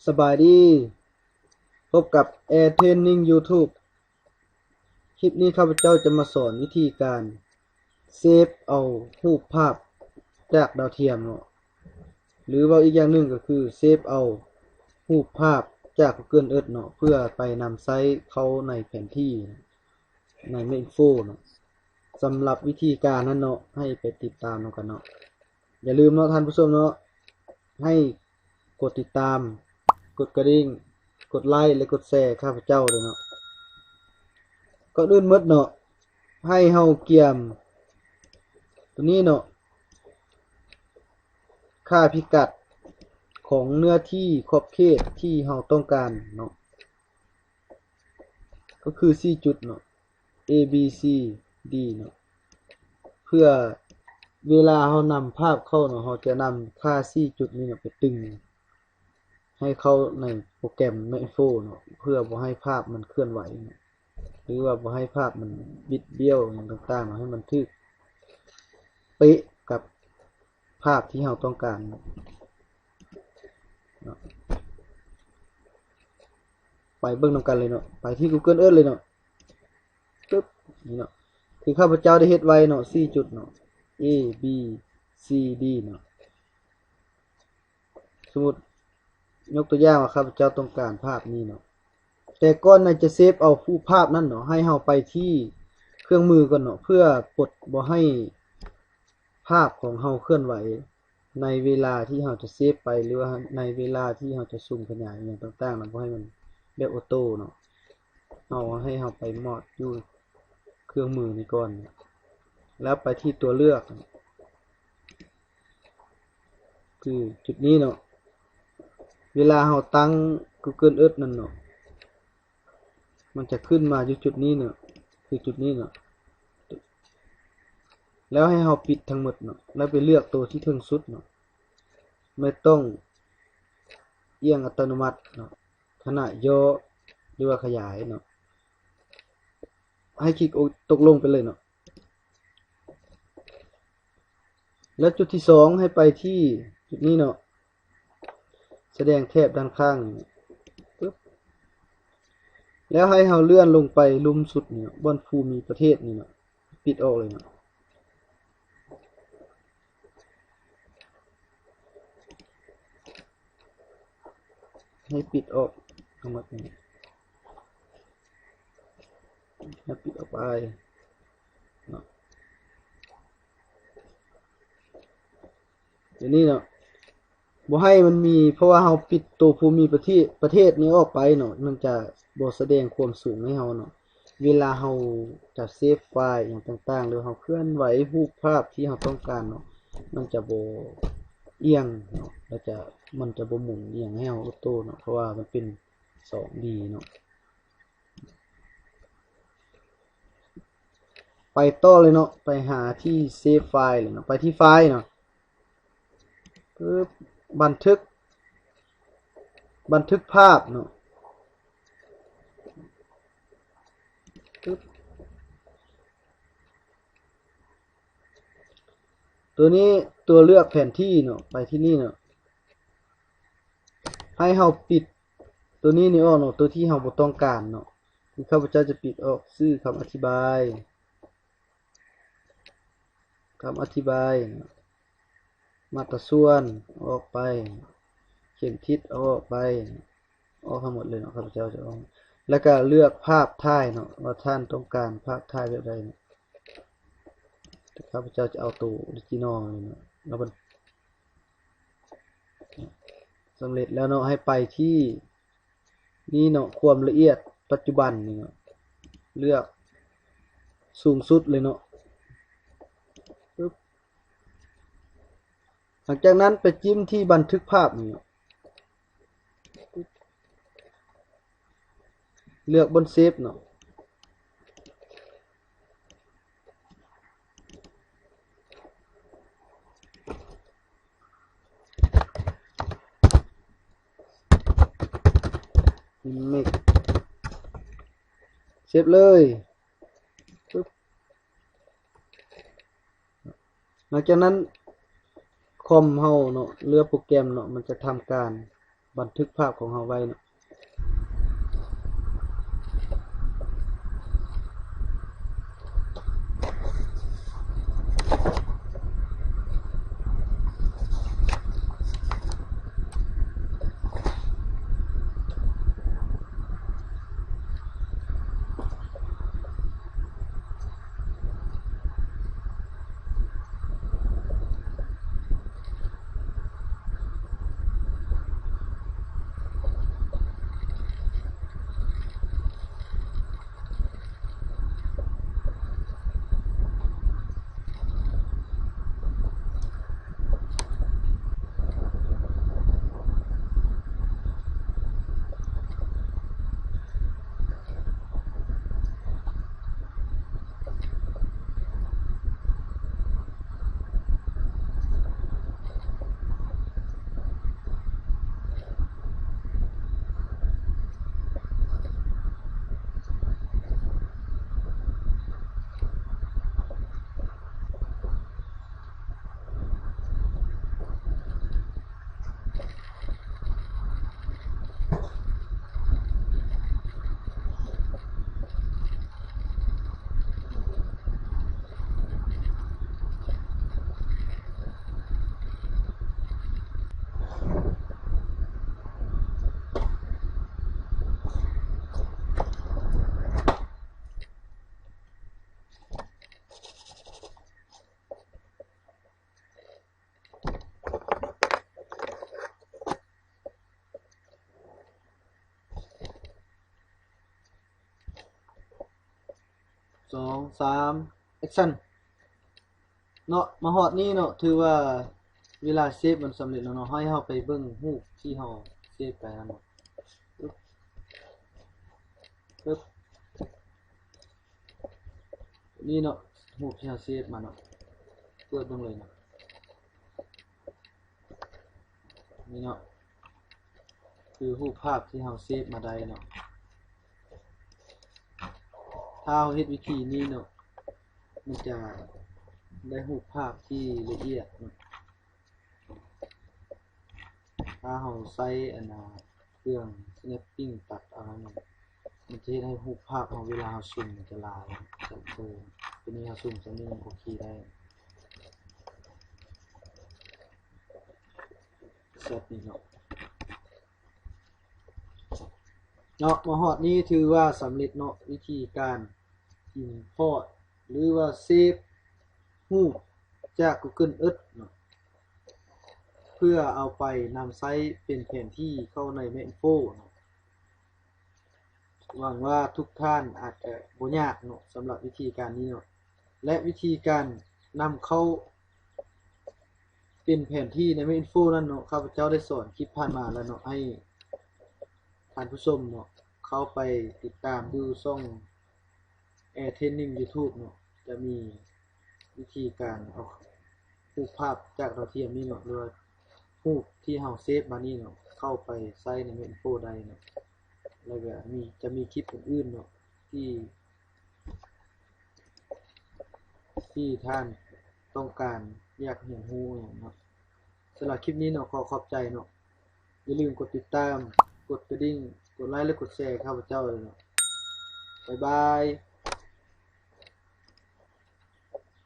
ສະບາຍດີ ພົບກັບ Air Training YouTube. ຄລິບນີ້ຂ້າພະເຈົ້າຈະມາສອນວິທີການເຊບເອົາຮູບພາບຈາກດາວທຽມເນາະ ຫຼືເວົ້າອີກຢ່າງໜຶ່ງກໍຄືເຊບເອົາຮູບພາບຈາກ Google Earth ເນາະ ເພື່ອໄປນຳໃຊ້ເຂົ້າໃນແຜນທີ່ໃນ Map Info ເນາະ. ສຳລັບວິທີການນັ້ນເນາະ ໃຫ້ໄປຕິດຕາມນຳກັນເນາະ. ຢ່າລືມເນາະທ່ານຜູ້ຊົມເນາະ ໃຫ້ກົດຕິດຕາມ ກົດກະດິ່ງ ກົດໄລ ແລະ ກົດແຊຂ້າພະເຈົ້າດ້ວຍເນາະ. ກ່ອນອື່ນໝົດເນາະ ໃຫ້ເຮົາກຽມໂຕນີ້ເນາະ ຄ່າພິກັດຂອງເນື້ອທີ່ຂອບເຂດທີ່ເຮົາຕ້ອງການເນາະ ກໍຄືສີ່ຈຸດເນາະ A B C D ເນາະ ເພື່ອເວລາເຮົານຳພາບເຂົ້າເນາະ ເຮົາຈະນຳຄ່າສີ່ຈຸດນີ້ເນາະ ໄປຕຶງໃຫ້ເຂົ້າໃນໂປຣແກຣມ Map Info ເນາະ ເພື່ອບໍ່ໃຫ້ພາບມັນເຄື່ອນໄຫວເນາະ ຫຼືວ່າບໍ່ໃຫ້ພາບມັນບິດບ້ຽວຫຍັງຕ່າງໆເນາະ ໃຫ້ມັນຖືກເປະກັບພາບທີ່ເຮົາຕ້ອງການເນາະ. ໄປເບິ່ງນຳກັນເລີຍເນາະ ໄປທີ່ Google Earth ເລີຍເນາະ. ປຶບ ນີ້ເນາະ ຄືຂ້າພະເຈົ້າໄດ້ເຮັດໄວ້ເນາະ ສີ່ຈຸດເນາະ A B C D ເນາະ. ສົມມຸດຍົກຕົວຢ່າງວ່າຂ້າພະເຈົ້າຕ້ອງການພາບນີ້ເນາະ ແຕ່ກ່ອນທີ່ຈະເຊບເອົາຮູບພາບນັ້ນເນາະ ໃຫ້ເຮົາໄປທີ່ເຄື່ອງມືກ່ອນເນາະ ເພື່ອປົດບໍ່ໃຫ້ພາບຂອງເຮົາເຄື່ອນໄຫວ ໃນເວລາທີ່ເຮົາຈະເຊບໄປ ຫຼືວ່າໃນເວລາທີ່ເຮົາຈະຊູມຂະຫຍາຍຫຍັງຕ່າງໆ ແລ້ວບໍ່ໃຫ້ມັນແບບໂອໂຕ້ເນາະ ເຮົາໃຫ້ເຮົາໄປມອດຢູ່ເຄື່ອງມືນີ້ກ່ອນ ແລ້ວໄປທີ່ຕົວເລືອກ ຄືຈຸດນີ້ເນາະ ເວລາເຮົາຕັ້ງ Google Earth ນັ້ນເນາະ ມັນຈະຂຶ້ນມາຢູ່ຈຸດນີ້ເນາະ ຄືຈຸດນີ້ເນາະ ແລ້ວໃຫ້ເຮົາປິດທັງໝົດເນາະ ແລ້ວໄປເລືອກໂຕທີ່ເທິງສຸດເນາະ ແມ່ນຕ້ອງອຽງອັດຕະໂນມັດເນາະ ຂະໜາດຫຍໍ້ ຫຼືວ່າຂະຫຍາຍເນາະ ໃຫ້ຄລິກຕົກລົງໄປເລີຍເນາະ. ແລ້ວຈຸດທີສອງ ໃຫ້ໄປທີ່ຈຸດນີ້ເນາະ ສະແດງແຖບດ້ານຂ້າງນີ້ ປຶບ ແລ້ວໃຫ້ເຮົາເລື່ອນລົງໄປລຸ່ມສຸດນີ້ເນາະ ບ່ອນພູມີປະເທດນີ້ເນາະ ປິດອອກເລີຍເນາະ ໃຫ້ປິດອອກທັງໝົດນີ້ ໃຫ້ປິດອອກໄປເນາະ ດຽວນີ້ເນາະ ບໍ່ໃຫ້ມັນມີ ເພາະວ່າເຮົາປິດໂຕພູມີປະເທດ ປະເທດນີ້ອອກໄປເນາະ ມັນຈະບໍ່ສະແດງຄວາມສູງໃຫ້ເຮົາເນາະ ເວລາເຮົາຈະເຊບໄຟລ໌ຫຍັງຕ່າງໆ ຫຼືເຮົາເຄື່ອນໄຫວຮູບພາບທີ່ເຮົາຕ້ອງການເນາະ ມັນຈະບໍ່ອຽງເນາະ ແລ້ວຈະ ມັນຈະບໍ່ໝູນອີ່ຫຍັງໃຫ້ເຮົາໂອໂຕ້ເນາະ ເພາະວ່າມັນເປັນສອງດີເນາະ. ໄປຕໍ່ເລີຍເນາະ ໄປຫາທີ່ເຊບໄຟລ໌ເລີຍເນາະ ໄປທີ່ໄຟລ໌ເນາະ ປຶບ ບັນທຶກ ບັນທຶກພາບເນາະ ປຶບ ໂຕນີ້ ຕົວເລືອກແຜນທີ່ເນາະ ໄປທີ່ນີ້ເນາະ ໃຫ້ເຮົາປິດໂຕນີ້ນີ້ອອກເນາະ ໂຕທີ່ເຮົາບໍ່ຕ້ອງການເນາະ ຄືຂ້າພະເຈົ້າຈະປິດອອກ ຊື່ຄຳອະທິບາຍ ຄຳອະທິບາຍ ມາດຕາສ່ວນເອົາອອກໄປ ເຂັມທິດເອົາອອກໄປ ອອກທັງໝົດເລີຍເນາະ ຂ້າພະເຈົ້າຈະອອກ ແລ້ວກະເລືອກພາບຖ່າຍເນາະ ວ່າທ່ານຕ້ອງການພາບຖ່າຍແບບໃດເນາະ ແຕ່ຂ້າພະເຈົ້າຈະເອົາໂຕອໍຣິຈິນອລນີ້ເນາະ ແລ້ວມັນ ສຳເລັດແລ້ວເນາະ ໃຫ້ໄປທີ່ນີ້ເນາະ ຄວາມລະອຽດປັດຈຸບັນນີ້ເນາະ ເລືອກສູງສຸດເລີຍເນາະ ປຶບ ຫຼັງຈາກນັ້ນໄປຈິ້ມທີ່ບັນທຶກພາບນີ້ເນາະ ເລືອກບ່ອນເຊບເນາະ ເຊບເລີຍ ປຶບ ຫຼັງຈາກນັ້ນຄອມເຮົາເນາະ ຫຼືໂປຣແກຣມເນາະ ມັນຈະທຳການ ບັນທຶກພາບຂອງເຮົາໄວ້ເນາະ. ສອງ ສາມ ແອັກຊັນ ເນາະ. ມາຮອດນີ້ເນາະ ຖືວ່າເວລາເຊບມັນສຳເລັດແລ້ວເນາະ. ໃຫ້ເຮົາໄປເບິ່ງຮູບທີ່ເຮົາເຊບໄປຫັ້ນເນາະ. ປຶບ ປຶບ ນີ້ເນາະ ຮູບທີ່ເຮົາເຊບມາເນາະ ເປີດເບິ່ງເລີຍເນາະ. ນີ້ເນາະ ຄືຮູບພາບທີ່ເຮົາເຊບມາໄດ້ເນາະ. ຖ້າເຮົາເຮັດວິທີນີ້ເນາະ ມັນຈະໄດ້ຮູບພາບທີ່ລະອຽດເນາະ. ຖ້າເຮົາໃຊ້ອັນນ່າ ເຄື່ອງສະແນັບປິ້ງຕັດເອົານັ້ນ ມັນຈະເຮັດໃຫ້ຮູບພາບເຮົາເວລາເຮົາຊູມມັນຈະຫຼາຍ. ເອີ ໂຕນີ້ເຮົາຊູມສ່ຳນີ້ຍັງໂອເຄໄດ້ ຊັດນີ້ເນາະ. ເນາະ ມາຮອດນີ້ຖືວ່າສຳເລັດເນາະ ວິທີການ import ຫຼືວ່າເຊບຮູບຈາກ Google Earth ເນາະ ເພື່ອເອົາໄປນຳໃຊ້ເປັນແຜນທີ່ເຂົ້າໃນ Map Info ເນາະ. ຫວັງວ່າທຸກທ່ານອາດຈະບໍ່ຍາກເນາະ ສຳລັບວິທີການນີ້ເນາະ ແລະ ວິທີການນຳເຂົ້າເປັນແຜນທີ່ໃນ Map Info ນັ້ນເນາະ ຂ້າພະເຈົ້າໄດ້ສອນຄລິບຜ່ານມາແລ້ວເນາະ ໃຫ້ທ່ານຜູ້ຊົມເນາະ ເຂົ້າໄປຕິດຕາມຢູ່ຊ່ອງ Air Training YouTube ເນາະ ຈະມີວິທີການເອົາຮູບພາບຈາກດາວທຽມນີ້ເນາະ ຫຼືວ່າຮູບທີ່ເຮົາເຊບມານີ້ເນາະ ເຂົ້າໄປໃຊ້ໃນ Map Info ໄດ້ເນາະ. ແລ້ວກະມີ ຈະມີຄລິບອື່ນໆເນາະ ທີ່ ທີ່ທ່ານຕ້ອງການຢາກຮຽນຮູ້ຫຍັງເນາະ. ສຳລັບຄລິບນີ້ເນາະ ຂໍຂອບໃຈເນາະ. ຢ່າລືມກົດຕິດຕາມ, ກົດກະດິ່ງ, ກົດໄລ ແລະ ກົດແຊໃຫ້ຂ້າພະເຈົ້າເລີຍເນາະ. ບາຍບາຍ.